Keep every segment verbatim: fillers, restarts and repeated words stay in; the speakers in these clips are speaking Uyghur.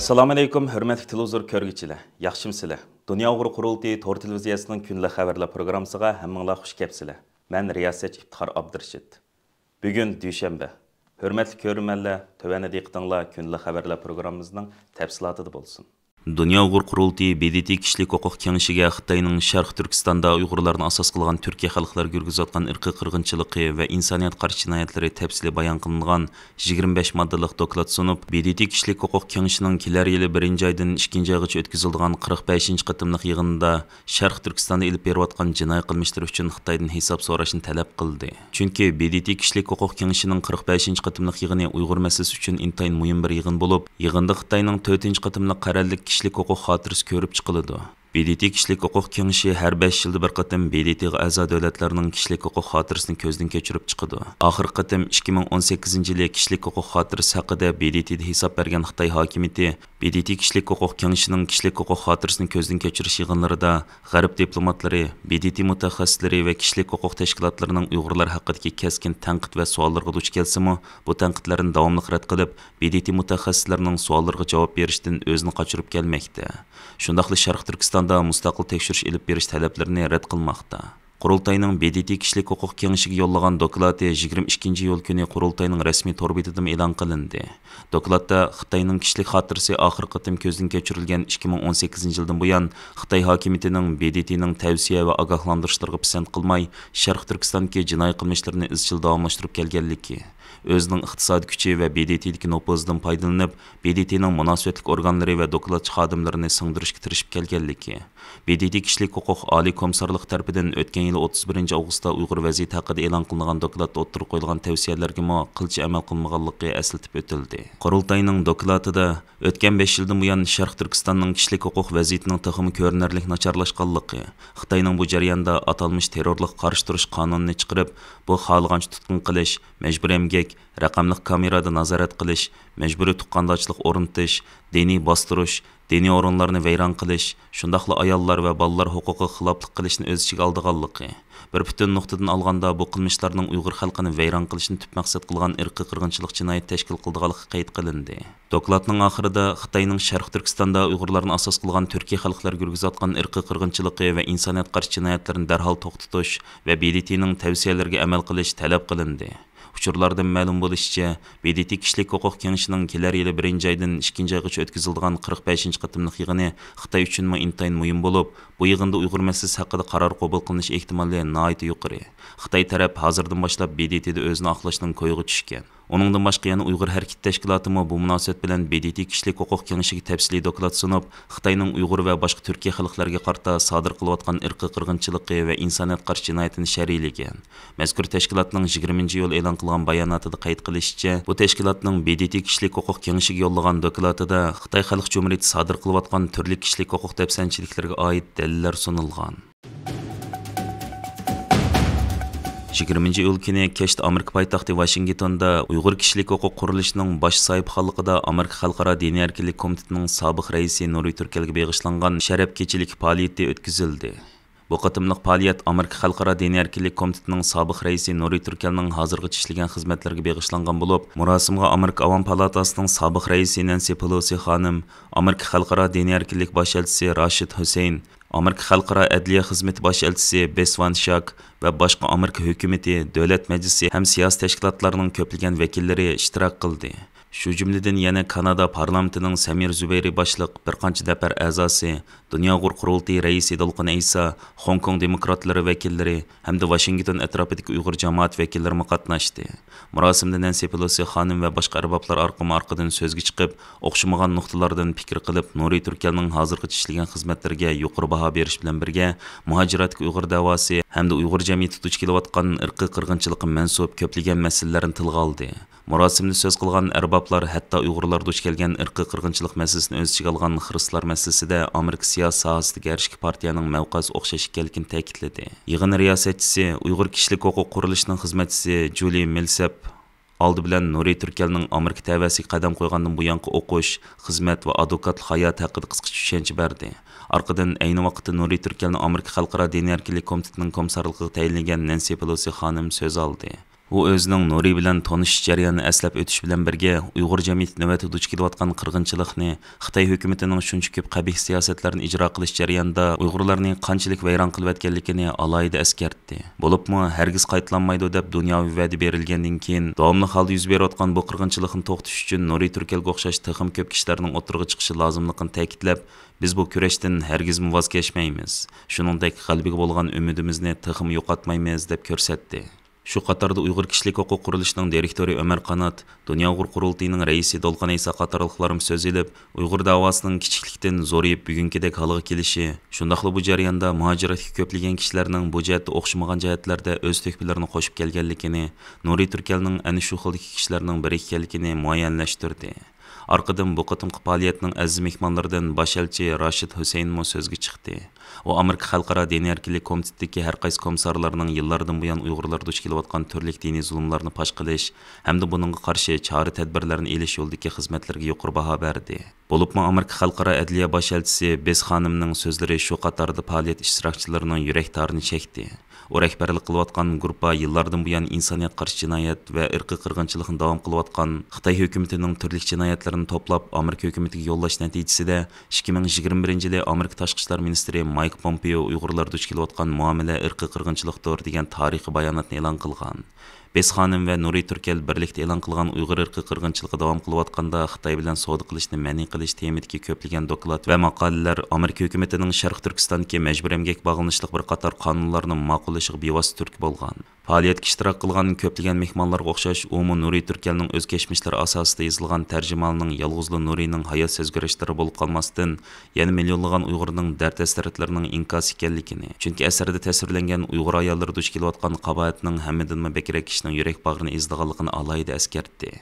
ئەسسالامۇئەلەيكۇم، ھۆرمەتلىك تېلېۋىزور كۆرگۈچىلەر، ياخشىمۇسىلەر؟ دۇنيا ئۇيغۇر قۇرۇلتىيى تور تېلېۋىزىيەسىنىڭ كۈندىلىك خەۋەرلەر پروگراممىسىغا ھەممىڭلار خۇش كەپسىلەر. مەن رىياسەتچى ئىپتىخار ئابدۇرېشىت. بۈگۈن دۈشەنبە. ھۆرمەتلىك كۆرۈرمەنلەر، تۆۋەندە دىققىتىڭلار كۈندىلىك خەۋەرلەر پروگراممىمىزنىڭ تەپسىلاتىدا بولسۇن. دۇنيا ئۇيغۇر قۇرۇلتىيى، ب د ت، كىشىلىك ھوقۇق كېڭىشىگە خىتاينىڭ شەرقىي تۈركىستاندا ئۇيغۇرلارنى ئاساس قىلغان تۈركىي خەلقلەرگە يۈرگۈزۈۋاتقان ئىرقىي قىرغىنچىلىقى ۋە ئىنسانىيەتكە قارشى جىنايەتلىرى تەپسىلىي بايان قىلىنغان يىگىرمە بەش ماددىلىق دوكلات سۇنۇپ، ب د ت كىشىلىك ھوقۇق كېڭىشىنىڭ كېلەر يىلى بىرىنچى ئايدىن ئىككىنچى ئايغىچە ئۆتكۈزۈلىدىغان قىرىق بەشىنچى قېتىملىق يىغىنىدا شەرقىي تۈركىستاندا ئېلىپ بېرىۋاتقان جىنايى قىلمىشلىرى ئۈچۈن خىتايدىن ھېساب سوراشنى تەلەپ قىلدى. چۈنكى ب د ت كىشىلىك ھوقۇق كېڭىشىنىڭ قىرىق بەشىنچى قېتىملىق يىغىنى ئۇيغۇر مەسىلىسى ئۈچۈن ئىنتايىن مۇھىم بىر يىغىن بولۇپ، يىغىندا خىتاينىڭ تۆتىنچى قېتىملىق قەرەللىك كىشىلىك ھوقۇق خاتىرىسى كۆرۈپ چىقىلىدۇ. ب د ت كىشىلىك ھوقۇق كېڭىشى ھەر بەش يىلدا بىر قېتىم ب د ت غا ئەزا دۆلەتلەرنىڭ كىشىلىك ھوقۇق خاتىرىسىنى كۆزدىن كەچۈرۈپ چىقىدۇ. ئاخىرقى قېتىم ئىككى مىڭ ئون سەككىزىنچى يىلى كىشىلىك ھوقۇق خاتىرىسى ھەققىدە ب د ت دا ھېساب بەرگەن خىتاي ھاكىمىيىتى ب د ت كىشىلىك ھوقۇق كېڭىشىنىڭ كىشىلىك ھوقۇق خاتىرىسىنى كۆزدىن كەچۈرۈش يىغىنلىرىدا غەرب دىپلوماتلىرى، ب د ت مۇتەخەسسىسلىرى ۋە كىشىلىك ھوقۇق تەشكىلاتلىرىنىڭ ئۇيغۇرلار ھەققىدىكى كەسكىن تەنقىد ۋە سوئاللىرىغا دۇچ كەلسىمۇ، بۇ تەنقىدلەرنى داۋاملىق رەت قىلىپ، ب د ت مۇتەخەسسىسلىرىنىڭ سوئاللىرىغا جاۋاب بېرىشتىن ئۆزىنى قاچۇرۇپ كەلمەكتە. شۇنداقلا شەرقىي تۈركىستاندا مۇستەقىل تەكشۈرۈش ئېلىپ بېرىش تەلەپلىرىنى رەت قىلماقتا. قۇرۇلتاينىڭ ب د ت كىشىلىك ھوقۇق كېڭىشىگە يوللىغان دوكلاتى يىگىرمە ئىككىنچى ئىيۇل كۈنى قۇرۇلتاينىڭ رەسمىي تور بېتىدىمۇ ئېلان قىلىندى. دوكلاتتا خىتاينىڭ كىشىلىك خاتىرىسى ئاخىرقى قېتىم كۆزدىن كەچۈرۈلگەن ئىككى مىڭ ئون سەككىزىنچى يىلدىن بۇيان خىتاي ھاكىمىيىتىنىڭ ب د ت نىڭ تەۋسىيە ۋە ئاگاھلاندۇرۇشلىرىغا پىسەنت قىلماي، شەرقىي تۈركىستاندىكى جىنايى قىلمىشلىرىنى ئىزچىل داۋاملاشتۇرۇپ كەلگەنلىكى، ئۆزىنىڭ ئىقتىسادىي كۈچى ۋە ب د ت دىكى نوپۇزىدىن پايدىلىنىپ، ب د ت نىڭ مۇناسىۋەتلىك ئورگانلىرى ۋە دوكلاتچى خادىملىرىنى سىڭدۈرۈشكە تىرىشىپ كەلگەنلىكى، ب د ت كىشىلىك ھوقۇق ئالىي كومىسسارلىقى تەرىپىدىن ئۆتكەن يىلى ئوتتۇز بىرىنچى ئاۋغۇستتا ئۇيغۇر ۋەزىيىتى ھەققىدە ئېلان قىلىنغان دوكلاتتا ئوتتۇرىغا قويۇلغان تەۋسىيەلەرگىمۇ قىلچە ئەمەل قىلمىغانلىقى ئەسلىتىپ ئۆتۈلدى. قۇرۇلتاينىڭ دوكلاتىدا، ئۆتكەن بەش يىلدىن بۇيان شەرقىي تۈركىستاننىڭ كىشىلىك ھوقۇق ۋەزىيىتىنىڭ تېخىمۇ كۆرۈنەرلىك ناچارلاشقانلىقى، خىتاينىڭ بۇ جەرياندا ئاتالمىش تېررورلۇققا قارشى تۇرۇش قانۇنىنى چىقىرىپ، بۇ خالىغانچە تۇتقۇن قىلىش، مەجبۇرىي ئەمگەك، رەقەملىك كامېرادا نازارەت قىلىش، مەجبۇرىي تۇغقاندارچىلىق ئورنىتىش، دىنىي باستۇرۇش، دىنىي ئورۇنلارنى ۋەيران قىلىش، شۇنداقلا ئاياللار ۋە بالىلار ھوقۇقىغا خىلاپلىق قىلىشنى ئۆز ئىچىگە ئالىدىغانلىقى، بىر پۈتۈن نۇقتىدىن ئالغاندا، بۇ قىلمىشلارنىڭ ئۇيغۇر خەلقىنى ۋەيران قىلىشنى تۈپ مەقسەت قىلغان ئىرقىي قىرغىنچىلىق جىنايىتى تەشكىل قىلىدىغانلىقى قەيت قىلىندى. دوكلاتنىڭ ئاخىرىدا خىتاينىڭ شەرقىي تۈركىستاندا ئۇيغۇرلارنى ئاساس قىلغان تۈركىي خەلقلەرگە يۈرگۈزۈۋاتقان ئىرقىي قىرغىنچىلىقى ۋە ئىنسانىيەتكە قارشى جىنايەتلىرىنى دەرھال توختىتىش ۋە ب د ت نىڭ تەۋسىيەلىرىگە ئەمەل قىلىش تەلەپ قىلىندى. ئۇچۇرلاردىن مەلۇم بولۇشىچە، ب د ت كىشىلىك ھوقۇق كېڭىشىنىڭ كېلەر يىلى بىرىنچى ئايدىن ئىككىنچى ئايغىچە ئۆتكۈزۈلىدىغان قىرىق بەشىنچى قېتىملىق يىغىنى خىتاي ئۈچۈنمۇ ئىنتايىن مۇھىم بولۇپ، بۇ يىغىندا ئۇيغۇر مەسىلىسى ھەققىدە قارار قوبۇل قىلىنىش ئېھتىمالى ناھايىتى يۇقىرى. خىتاي تەرەپ ھازىردىن باشلاپ ب د ت دا ئۆزىنى ئاقلاشنىڭ كويىغا چۈشكەن. ئۇنىڭدىن باشقا يەنە ئۇيغۇر ھەرىكىتى تەشكىلاتىمۇ بۇ مۇناسىۋەت بىلەن ب د ت كىشىلىك ھوقۇق كېڭىشىگە تەپسىلىي دوكلات سۇنۇپ، خىتاينىڭ ئۇيغۇر ۋە باشقا تۈركىي خەلقلەرگە قارىتا سادىر قىلىۋاتقان ئىرقىي قىرغىنچىلىقى ۋە ئىنسانىيەتكە قارشى جىنايىتىنى شەرھلىگەن. مەزكۇر تەشكىلاتنىڭ يىگىرمىنچى ئىيۇل ئېلان قىلغان باياناتىدا قەيت قىلىشىچە، بۇ تەشكىلاتنىڭ ب د ت كىشىلىك ھوقۇق كېڭىشىگە يوللىغان دوكلاتىدا خىتاي خەلق جۇمھۇرىيىتى سادىر قىلىۋاتقان تۈرلۈك كىشىلىك ھوقۇق دەپسەندىچىلىكلىرىگە ئائىت دەلىللەر سۇنۇلغان. يىگىرمىنچى ئىيۇل كۈنى كەچتە ئامېرىكا پايتەختى ۋاشىنگتوندا ئۇيغۇر كىشىلىك ھوقۇق قۇرۇلۇشىنىڭ باش ساھىبخانلىقىدا ئامېرىكا خەلقئارا دىنىي ئەركىنلىك كومىتېتىنىڭ سابىق رەئىسى نۇرى تۈركەلگە بېغىشلانغان شەرەپ كېچىلىكى پائالىيىتى ئۆتكۈزۈلدى. بۇ قېتىملىق پائالىيەت ئامېرىكا خەلقئارا دىنىي ئەركىنلىك كومىتېتىنىڭ سابىق رەئىسى نۇرى تۈركەلنىڭ ھازىرغىچە ئىشلىگەن خىزمەتلىرىگە بېغىشلانغان بولۇپ، مۇراسىمغا ئامېرىكا ئاۋام پالاتاسىنىڭ سابىق رەئىسى نەنسى پېلوسى خانىم، ئامېرىكا خەلقئارا دىنىي ئەركىنلىك باش ئەلچىسى راشىد ھۈسەين، ئامېرىكا خەلقئارا ئەدلىيە خىزمىتى باش ئەلچىسى بېس ۋان شاك ۋە باشقا ئامېرىكا ھۆكۈمىتى، دۆلەت مەجلىسى ھەم سىياسىي تەشكىلاتلارنىڭ كۆپلىگەن ۋەكىللىرى ئىشتىراك قىلدى. شۇ جۈملىدىن يەنە كانادا پارلامېنتىنىڭ سەمىر زۇبەيرى باشلىق بىر قانچە نەپەر ئەزاسى، دۇنيا ئۇيغۇر قۇرۇلتىيى رەئىسى دولقۇن ئەيسا، خوڭكوڭ دېموكراتلىرى ۋەكىللىرى ھەمدە ۋاشىنگتون ئەتراپىدىكى ئۇيغۇر جامائەت ۋەكىللىرىمۇ قاتناشتى. مۇراسىمدا نەنسى پېلوسى خانىم ۋە باشقا ئەربابلار ئارقىمۇ ئارقىدىن سۆزگە چىقىپ، ئوخشىمىغان نۇقتىلاردىن پىكىر قىلىپ، نۇرى تۈركەلنىڭ ھازىرغىچە ئىشلىگەن خىزمەتلىرىگە يۇقىرى باھا بېرىش بىلەن بىرگە، مۇھاجىرەتتىكى ئۇيغۇر دەۋاسى ھەمدە ئۇيغۇر جەمئىيىتى دۇچ كېلىۋاتقان ئىرقىي قىرغىنچىلىققا مەنسۇپ كۆپلىگەن مەسىلىلەرنى تىلغا ئالدى. مۇراسىمدا سۆز قىلغان ئەربابلار ھەتتا ئۇيغۇرلار دۇچ كەلگەن ئىرقىي قىرغىنچىلىق مەسىلىسىنى ئۆز ئىچىگە ئالغان خىرىستلار مەسىلىسىدە ئامېرىكا سىياسىي ساھەسىدىكى ھەر ئىككى پارتىيەنىڭ مەۋقەسى ئوخشاش ئىكەنلىكىنى تەكىتلىدى. يىغىن رىياسەتچىسى، ئۇيغۇر كىشىلىك ھوقۇق قۇرۇلۇشىنىڭ خىزمەتچىسى جۇلى مىلسەپ ئالدى بىلەن نۇرى تۈركەلنىڭ ئامېرىكا تەۋەسىگە قەدەم قويغاندىن بۇيانقى ئوقۇش، خىزمەت ۋە ئادۋوكاتلىق ھاياتى ھەققىدە قىسقىچە چۈشەنچە بەردى. ئارقىدىن ئەينى ۋاقىتتا نۇرى تۈركەلنى ئامېرىكا خەلقئارا دىنىي ئەركىنلىك كومىتېتىنىڭ كومىسسارلىقىغا تەيىنلىگەن نەنسى پېلوسى خانىم سۆز ئالدى. ئۇ ئۆزىنىڭ نۇرى بىلەن تونۇشۇش جەريانىنى ئەسلەپ ئۆتۈش بىلەن بىرگە، ئۇيغۇر جەمئىيىتى نۆۋەتتە دۇچ كېلىۋاتقان قىرغىنچىلىقنى، خىتاي ھۆكۈمىتىنىڭ شۇنچە كۆپ قەبىھ سىياسەتلەرنى ئىجرا قىلىش جەريانىدا ئۇيغۇرلارنى قانچىلىك ۋەيران قىلىۋەتكەنلىكىنى ئالاھىدە ئەسكەرتتى. بولۇپمۇ، ھەرگىز قايتىلانمايدۇ دەپ دۇنياۋى ۋەدە بېرىلگەندىن كېيىن، داۋاملىق ھالدا يۈز بېرىۋاتقان بۇ قىرغىنچىلىقنى توختىتىش ئۈچۈن نۇرى تۈركەلگە ئوخشاش تېخىمۇ كۆپ كىشىلەرنىڭ ئوتتۇرىغا چىقىشى لازىملىقىنى تەكىتلەپ، بىز بۇ كۈرەشتىن ھەرگىزمۇ ۋاز كەچمەيمىز، شۇنىڭدەك غەلىبىگە بولغان ئۈمىدىمىزنى تېخىمۇ يوقاتمايمىز، دەپ كۆرسەتتى. شۇ قاتاردا ئۇيغۇر كىشىلىك ھوقۇق قۇرۇلۇشىنىڭ دىرېكتورى ئۆمەر قانات، دۇنيا ئۇيغۇر قۇرۇلتىيىنىڭ رەئىسى دولقۇن ئەيسا قاتارلىقلارمۇ سۆز ئېلىپ، ئۇيغۇر داۋاسىنىڭ كىچىكلىكتىن زورىيىپ بۈگۈنكىدەك ھالغا كېلىشى، شۇنداقلا بۇ جەرياندا مۇھاجىرەتكە كۆپلىگەن كىشىلەرنىڭ بۇ جەھەتتە ئوخشىمىغان جەھەتلەردە ئۆز تۆھپىلىرىنى قوشۇپ كەلگەنلىكىنى، نۇرى تۈركەلنىڭ ئەنە شۇ خىلدىكى كىشىلەرنىڭ بىرى ئىكەنلىكىنى مۇئەييەنلەشتۈردى. ئارقىدىن بۇ قېتىمقى پائالىيەتنىڭ ئەزىز مېھمانلىرىدىن باش ئەلچى راشىد ھۈسەيىنمۇ سۆزگە چىقتى. ئۇ ئامېرىكا خەلقئارا دىنىي ئەركىنلىك كومىتېتىدىكى ھەر قايسى كومىسسارلارنىڭ يىللاردىن بۇيان ئۇيغۇرلار دۇچ كېلىۋاتقان تۈرلۈك دىنىي زۇلۇملارنى پاش قىلىش ھەمدە بۇنىڭغا قارشى چارە-تەدبىرلەرنى ئېلىش يولىدىكى خىزمەتلىرىگە يۇقىرى باھا بەردى. بولۇپمۇ ئامېرىكا خەلقئارا ئەدلىيە باش ئەلچىسى بېس خانىمنىڭ سۆزلىرى شۇ قاتاردا پائالىيەت ئىشتىراكچىلىرىنىڭ يۈرەك تارىنى چەكتى. ئۇ رەھبەرلىك قىلىۋاتقان گۇرۇپپا يىللاردىن بۇيان ئىنسانىيەتكە قارشى جىنايەت ۋە ئىرقىي قىرغىنچىلىقنى داۋام قىلىۋاتقان خىتاي ھۆكۈمىتىنىڭ تۈرلۈك جىنايەتلىرىنى توپلاپ، ئامېرىكا ھۆكۈمىتىگە يوللاش نەتىجىسىدە، ئىككى مىڭ يىگىرمە بىرىنچى يىلى ئامېرىكا تاشقى ئىشلار مىنىستىرى مايك پومپېئو ئۇيغۇرلار دۇچ كېلىۋاتقان مۇئامىلە ئىرقىي قىرغىنچىلىقتۇر، دېگەن تارىخىي باياناتنى ئېلان قىلغان. بېس خانىم ۋە نۇرى تۈركەل بىرلىكتە ئېلان قىلغان ئۇيغۇر ئىرقىي قىرغىنچىلىقى داۋام قىلىۋاتقاندا خىتاي بىلەن سودا قىلىشنى مەنئى قىلىش تېمىدىكى كۆپلىگەن دوكلات ۋە ماقالىلەر ئامېرىكا ھۆكۈمىتىنىڭ شەرقىي تۈركىستاندىكى مەجبۇرىي ئەمگەككە باغلىنىشلىق بىر قاتار قانۇنلارنى ماقۇللىشىغا بىۋاسىتە تۈرتكە بولغان. پائالىيەتكە ئىشتىراك قىلغان كۆپلىگەن مېھمانلارغا ئوخشاش، ئۇمۇ نۇرى تۈركەلنىڭ ئۆز كەچمىشلىرى ئاساسىدا يېزىلغان تەرجىمىھالنىڭ يالغۇزلا نۇرىنىڭ ھايات سەزگۈرۈشلىرى بولۇپ قالماستىن، يەنە مىليونلىغان ئۇيغۇرنىڭ دەرد-ھەسرەتلىرىنىڭ ئىنكاسى ئىكەنلىكىنى، چۈنكى ئەسەردە تەسۋىرلەنگەن ئۇيغۇر ئاياللىرى دۇچ كېلىۋاتقان قاباھەتنىڭ ھەممىدىنمۇ بەكرەك كىشىنىڭ يۈرەك باغرىنى ئېزىدىغانلىقىنى ئالاھىدە ئەسكەرتتى.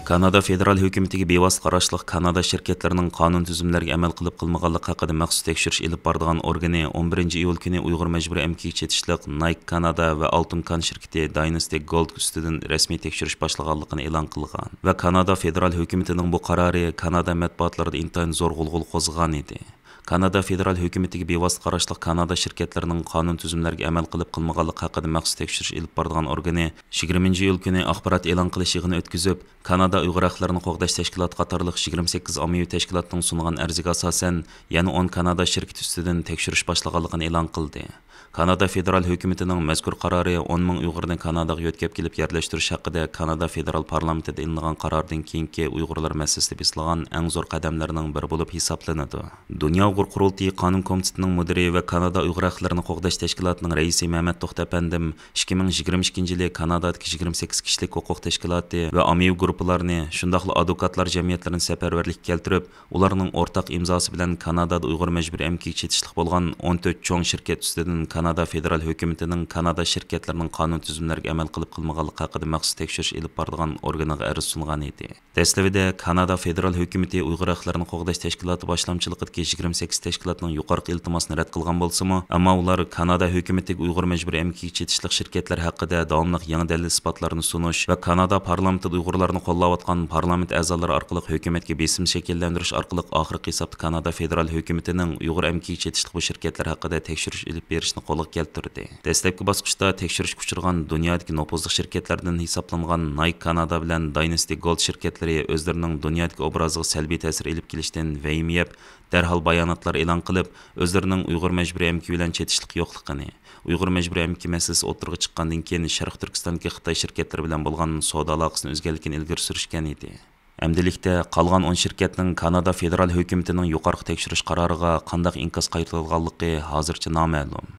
كانادا فېدېرال ھۆكۈمىتىگە بىۋاسىتە قاراشلىق كانادا شىركەتلىرىنىڭ قانۇن تۈزۈملەرگە ئەمەل قىلىپ قىلمىغانلىقى ھەققىدە مەخسۇس تەكشۈرۈش ئېلىپ بارىدىغان ئورگىنى ئون بىرىنچى ئىيۇل كۈنى ئۇيغۇر مەجبۇرىي ئەمگىكىگە چېتىشلىق نايك كانادا ۋە ئالتۇن كان شىركىتى داينېستى گولد ئۈستىدىن رەسمىي تەكشۈرۈش باشلىغانلىقىنى ئېلان قىلغان ۋە كانادا فېدېرال ھۆكۈمىتىنىڭ بۇ قارارى كانادا مەتبۇئاتلىرىدا ئىنتايىن زور غۇلغۇلا قوزغىغان ئىدى. كانادا فېدېرال ھۆكۈمىتىگە بىۋاسىتە قاراشلىق كانادا شىركەتلىرىنىڭ قانۇن تۈزۈملەرگە ئەمەل قىلىپ قىلمىغانلىقى ھەققىدە مەخسۇس تەكشۈرۈش ئېلىپ بارىدىغان ئورگىنى يىگىرمىنچى ئىيۇل كۈنى ئاخبارات ئېلان قىلىش يىغىنى ئۆتكۈزۈپ، كانادا ئۇيغۇر ھەقلىرىنى قوغداش تەشكىلاتى قاتارلىق يىگىرمە سەككىز ئاممىۋى تەشكىلاتنىڭ سۇنغان ئەرزىگە ئاساسەن، يەنە ئون كانادا شىركىتى ئۈستىدىن تەكشۈرۈش باشلىغانلىقىنى ئېلان قىلدى. كانادا فېدېرال ھۆكۈمىتىنىڭ مەزكۇر قارارى ئون مىڭ ئۇيغۇرنى كاناداغا يۆتكەپ كېلىپ يەرلەشتۈرۈش ھەققىدە كانادا فېدېرال پارلامېنتىدا ئېلىنغان قاراردىن كېيىنكى ئۇيغۇرلار مەسىلىسىدە بېسىلغان ئەڭ زور قەدەملەرنىڭ بىرى بولۇپ ھېسابلىنىدۇ. دۇنيا ئۇيغۇر قۇرۇلتىيى قانۇن كومىتېتىنىڭ مۇدىرى ۋە كانادا ئۇيغۇر ھەقلىرىنى قوغداش تەشكىلاتىنىڭ رەئىسى مەمەت توختى ئەپەندىم ئىككى مىڭ يىگىرمە ئىككىنچى يىلى كانادادىكى يىگىرمە سەككىز كىشىلىك ھوقۇق تەشكىلاتى ۋە ئاممىۋى گۇرۇپپىلارنى، شۇنداقلا ئادۋوكاتلار جەمئىيەتلىرىنى سەپەرۋەرلىككە كەلتۈرۈپ، ئۇلارنىڭ ئورتاق ئىمزاسى بىلەن كانادادا ئۇيغۇر مەجبۇرىي ئەمگىكىگە چېتىشلىق بولغان ئون تۆت چوڭ شىركەت ئۈستىدىن كانادا فېدېرال ھۆكۈمىتىنىڭ كانادا شىركەتلىرىنىڭ قانۇن تۈزۈملىرىگە ئەمەل قىلىپ قىلمىغانلىقى ھەققىدە مەخسۇس تەكشۈرۈش ئېلىپ بارىدىغان ئورگىنىغا ئەرز سۇنغان ئىدى. دەسلىۋىدە كانادا فېدېرال ھۆكۈمىتى ئۇيغۇر ھەقلىرىنى قوغداش تەشكىلاتى باشلامچىلىقىدىكى يىگىرمە سەككىز تەشكىلاتنىڭ يۇقىرىقى ئىلتىماسىنى رەت قىلغان بولسىمۇ، ئەمما ئۇلار كانادا ھۆكۈمىتىگە ئۇيغۇر مەجبۇرىي ئەمگىكىگە چېتىشلىق شىركەتلەر ھەققىدە داۋاملىق يېڭى دەلىل-ئىسپاتلارنى سۇنۇش ۋە كانادا پارلامېنتىدا ئۇيغۇرلارنى قوللاۋاتقان پارلامېنت ئەزالىرى ئارقىلىق ھۆكۈمەتكە بېسىم شەكىللەندۈرۈش ئارقىلىق ئاخىرقى ھېسابتا كانادا فېدېرال ھۆكۈمىتىنىڭ ئۇيغۇر ئەمگىكىگە چېتىشلىق بۇ شىركەتلەر ھەققىدە تەكشۈرۈش ئېلىپ بېرىشنى قولغا كەلتۈردى. دەسلەپكى باسقۇچتا تەكشۈرۈشكە ئۇچرىغان دۇنيادىكى نوپۇزلۇق شىركەتلەردىن ھېسابلانغان نايك كانادا بىلەن داينېستى گولد شىركەتلىرى ئۆزلىرىنىڭ دۇنيادىكى ئوبرازىغا سەلبىي تەسىر ئېلىپ كېلىشتىن ۋەھىمە يەپ، دەرھال باياناتلار ئېلان قىلىپ، ئۆزلىرىنىڭ ئۇيغۇر مەجبۇرىي ئەمگىكى بىلەن چېتىشلىقى يوقلۇقىنى، ئۇيغۇر مەجبۇرىي ئەمگىكى مەسىلىسى ئوتتۇرىغا چىققاندىن كېيىن، شەرقىي تۈركىستاندىكى خىتاي شىركەتلىرى بىلەن بولغان سودا ئالاقىسىنى ئۈزگەنلىكىنى ئىلگىرى سۈرۈشكەن ئىدى. ئەمدىلىكتە قالغان ئون شىركەتنىڭ كانادا فېدېرال ھۆكۈمىتىنىڭ يۇقىرىقى تەكشۈرۈش قارارىغا قانداق ئىنكاس قايتۇرىدىغانلىقى ھازىرچە نامەلۇم.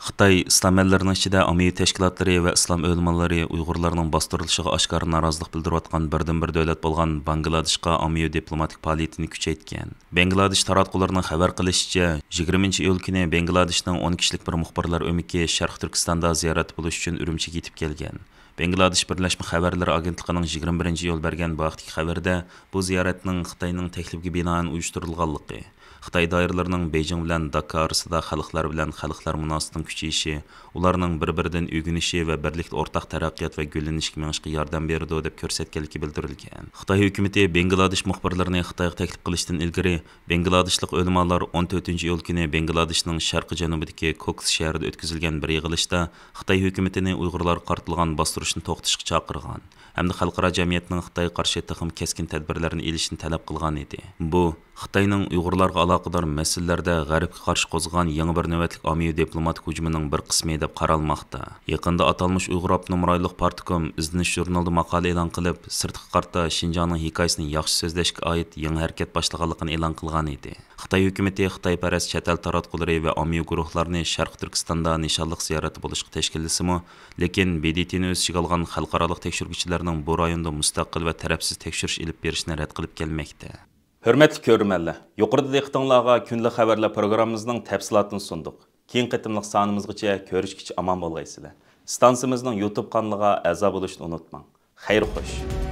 خىتاي ئىسلام ئەللىرىنىڭ ئىچىدە ئاممىۋى تەشكىلاتلىرى ۋە ئىسلام ئۆلىمالىرى ئۇيغۇرلارنىڭ باستۇرۇلۇشىغا ئاشكارا نارازىلىق بىلدۈرۈۋاتقان بىردىنبىر دۆلەت بولغان باڭگلادېشقا ئاممىۋى دىپلوماتىك پائالىيىتىنى كۈچەيتكەن. باڭگلادېش تاراتقۇلىرىنىڭ خەۋەر قىلىشىچە، يىگىرمىنچى ئىيۇل كۈنى باڭگلادېشنىڭ ئون كىشىلىك بىر مۇخبىرلار ئۆمىكى شەرقىي تۈركىستاندا زىيارەتتە بولۇش ئۈچۈن ئۈرۈمچىگە يېتىپ كەلگەن. باڭگلادېش بىرلەشمە خەۋەرلىرى ئاگېنتلىقىنىڭ يىگىرمە بىرىنچى ئىيۇل بەرگەن بۇ ھەقتىكى خەۋىرىدە، بۇ زىيارەتنىڭ خىتاينىڭ تەكلىپىگە بىنائەن ئۇيۇشتۇرۇلغانلىقى، خىتاي دائىرىلىرىنىڭ بېيجىڭ بىلەن داكا ئارىسىدا خەلقلەر بىلەن خەلقلەر مۇناسىۋىتىنىڭ كۈچىيىشى، ئۇلارنىڭ بىر-بىرىدىن ئۆگىنىشى ۋە بىرلىكتە ئورتاق تەرەققىيات ۋە گۈللىنىشكە مېڭىشىغا ياردەم بېرىدۇ، دەپ كۆرسەتكەنلىكى بىلدۈرۈلگەن. خىتاي ھۆكۈمىتى بەنگلادېش مۇخبىرلىرىنى خىتايغا تەكلىپ قىلىشتىن ئىلگىرى، بەنگلادېشلىق ئۆلىمالار ئون تۆتىنچى ئىيۇل كۈنى بەنگلادېشنىڭ شەرقىي جەنۇبىدىكى كوكس شەھىرىدە ئۆتكۈزۈلگەن بىر يىغىلىشتا خىتاي ھۆكۈمىتىنى ئۇيغۇرلارغا قارىتىلغان باستۇرۇشنى توختىتىشقا چاقىرغان ھەمدە خەلقئارا جەمئىيەتنىڭ خىتايغا قارشى تېخىمۇ كەسكىن تەدبىرلەرنى ئېلىشنى تەلەپ قىلغان ئىدى. بۇ خىتاينىڭ ئۇيغۇرلارغا ئالاقىدار مەسىلىلەردە غەربكە قارشى قوزغىغان يېڭى بىر نۆۋەتلىك ئاممىۋى دىپلوماتىك ھۇجۇمىنىڭ بىر قىسمى دەپ قارالماقتا. يېقىندا ئاتالمىش ئۇيغۇر ئاپتونوم رايونلۇق پارتكوم ئىزدىنىش ژۇرنىلىدا ماقالە ئېلان قىلىپ، سىرتقا قارىتا شىنجاڭنىڭ ھېكايىسىنى ياخشى سۆزلەشكە ئائىت يېڭى ھەرىكەت باشلىغانلىقىنى ئېلان قىلغان ئىدى. خىتاي ھۆكۈمىتى خىتايپەرەس چەت ئەل تاراتقۇلىرى ۋە ئاممىۋى گۇرۇھلارنى شەرقىي تۈركىستاندا نىشانلىق زىيارەتتە بولۇشقا تەشكىللىسىمۇ، لېكىن ب د ت نى ئۆز ئىچىگە ئالغان خەلقئارالىق تەكشۈرگۈچىلەرنىڭ بۇ رايوندا مۇستەقىل ۋە تەرەپسىز تەكشۈرۈش ئېلىپ بېرىشىنى رەت قىلىپ كەلمەكتە. ھۆرمەتلىك كۆرۈرمەنلەر، يۇقىرىدا دىققىتىڭلارغا كۈندىلىك خەۋەرلەر پروگراممىمىزنىڭ تەپسىلاتىنى سۇندۇق. كېيىنكى قېتىملىق سانىمىزغىچە كۆرۈشكىچە ئامان بولغايسىلەر. ئىستانسىمىزنىڭ يۇتۇب قانىلىغا ئەزا بولۇشنى ئۇنتۇماڭ. خەير خوش.